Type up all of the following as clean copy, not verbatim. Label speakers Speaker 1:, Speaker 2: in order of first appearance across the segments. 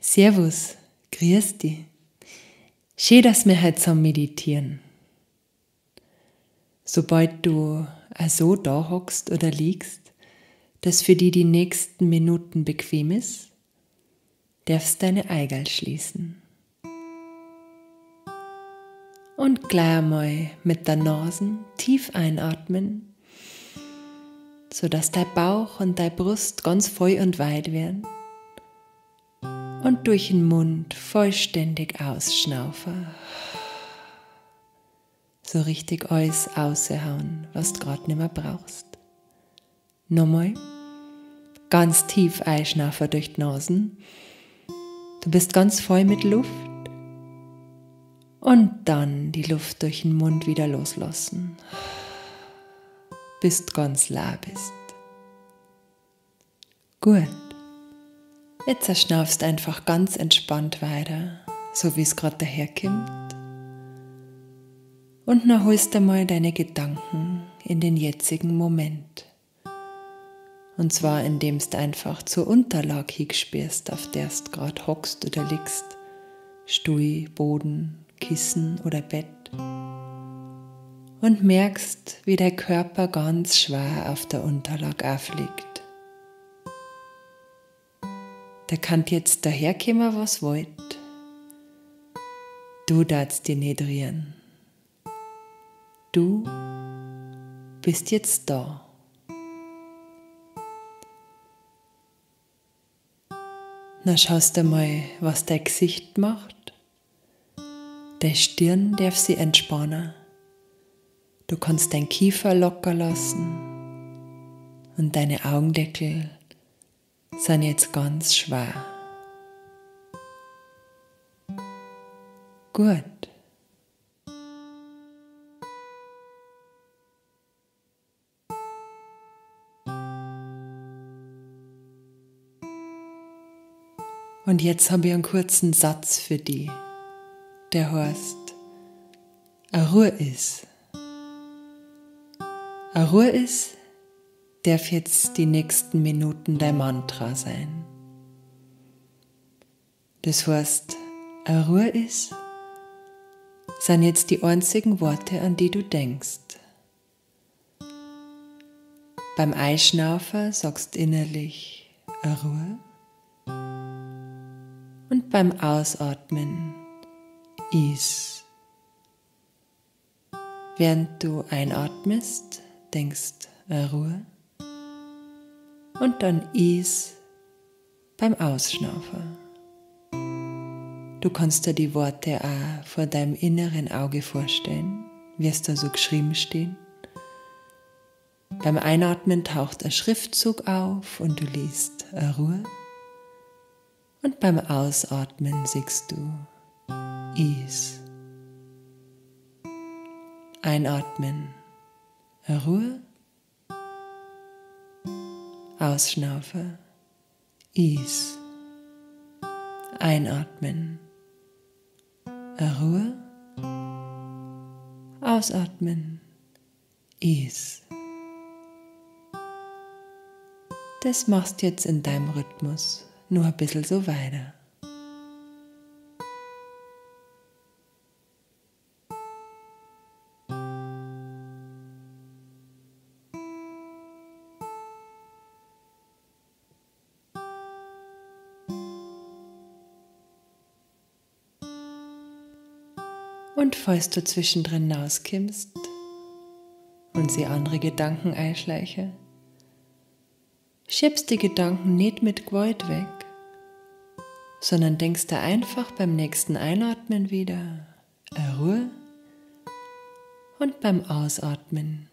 Speaker 1: Servus, grüß di. Schön, dass wir heute zusammen meditieren. Sobald du so da hockst oder liegst, dass für die die nächsten Minuten bequem ist, darfst deine Eigerl schließen. Und gleich einmal mit der Nase tief einatmen, sodass dein Bauch und deine Brust ganz voll und weit werden. Und durch den Mund vollständig ausschnaufen. So richtig alles aushauen, was du grad nimmer brauchst. Nochmal. Ganz tief einschnaufen durch die Nasen. Du bist ganz voll mit Luft. Und dann die Luft durch den Mund wieder loslassen, bis du ganz leer bist. Gut. Jetzt schnaufst einfach ganz entspannt weiter, so wie es grad daherkommt. Und dann holst du mal deine Gedanken in den jetzigen Moment. Und zwar, indem du einfach zur Unterlage hinspürst, auf der du grad hockst oder liegst. Stuhl, Boden, Kissen oder Bett. Und merkst, wie dein Körper ganz schwer auf der Unterlage aufliegt. Da kann jetzt daherkommen, was wollt. Du darfst dich nicht rühren. Du bist jetzt da. Na, schaust du mal, was dein Gesicht macht. Deine Stirn darf sie entspannen. Du kannst dein Kiefer locker lassen und deine Augendeckel sind jetzt ganz schwer. Gut. Und jetzt habe ich einen kurzen Satz für dich, der heißt, a Ruhe ist. A Ruhe ist, darf jetzt die nächsten Minuten dein Mantra sein. Das heißt, a Ruhe ist, sind jetzt die einzigen Worte, an die du denkst. Beim Einschnaufen sagst innerlich a Ruhe und beim Ausatmen is. Während du einatmest, denkst a Ruhe und dann is beim Ausschnaufen. Du kannst dir die Worte auch vor deinem inneren Auge vorstellen, wie es da so geschrieben stehen. Beim Einatmen taucht ein Schriftzug auf und du liest a Ruhe. Und beim Ausatmen siehst du is. Einatmen, Ruhe. Ausschnaufe, is. Einatmen, Ruhe. Ausatmen, is. Das machst du jetzt in deinem Rhythmus nur ein bisschen so weiter. Und falls du zwischendrin rauskommst und sie andere Gedanken einschleichen, schiebst die Gedanken nicht mit Gewalt weg, sondern denkst da einfach beim nächsten Einatmen wieder Ruhe und beim Ausatmen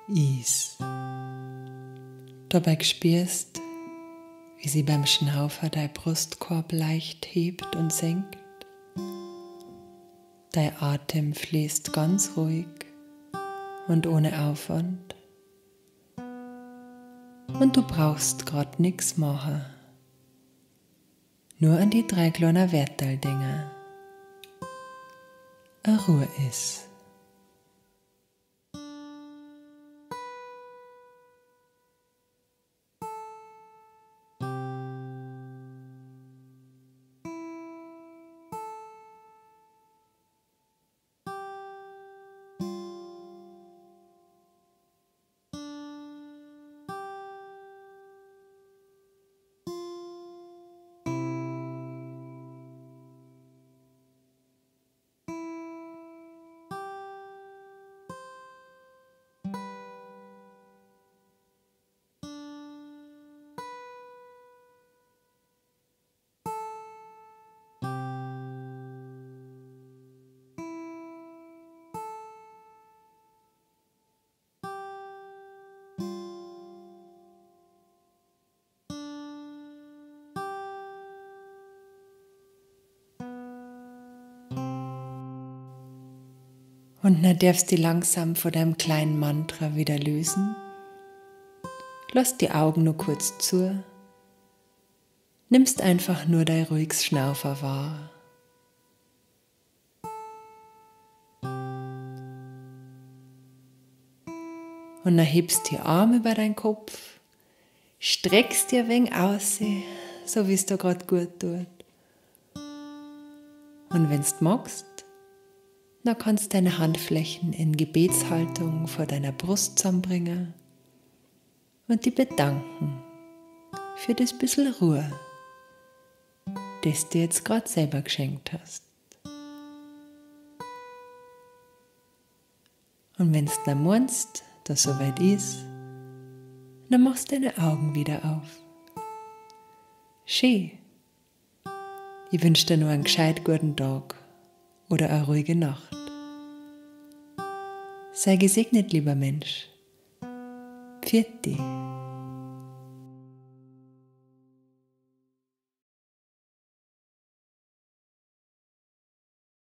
Speaker 1: is. Dabei spürst, wie sie beim Schnaufer dein Brustkorb leicht hebt und senkt. Dein Atem fließt ganz ruhig und ohne Aufwand. Und du brauchst grad nix machen. Nur an die drei kleinen Wertel denken. A Ruhe ist. Und dann darfst du langsam vor deinem kleinen Mantra wieder lösen. Lass die Augen nur kurz zu. Nimmst einfach nur dein ruhiges Schnaufer wahr. Und dann hebst die Arme über deinen Kopf, streckst dir ein wenig aus, so wie es dir grad gut tut. Und wenn's magst, dann kannst du deine Handflächen in Gebetshaltung vor deiner Brust zusammenbringen und dich bedanken für das bisschen Ruhe, das du jetzt grad selber geschenkt hast. Und wenn's dann meinst, dass soweit ist, dann machst du deine Augen wieder auf. Schön. Ich wünsch dir nur einen gescheit guten Tag oder eine ruhige Nacht. Sei gesegnet, lieber Mensch. Pfiat di.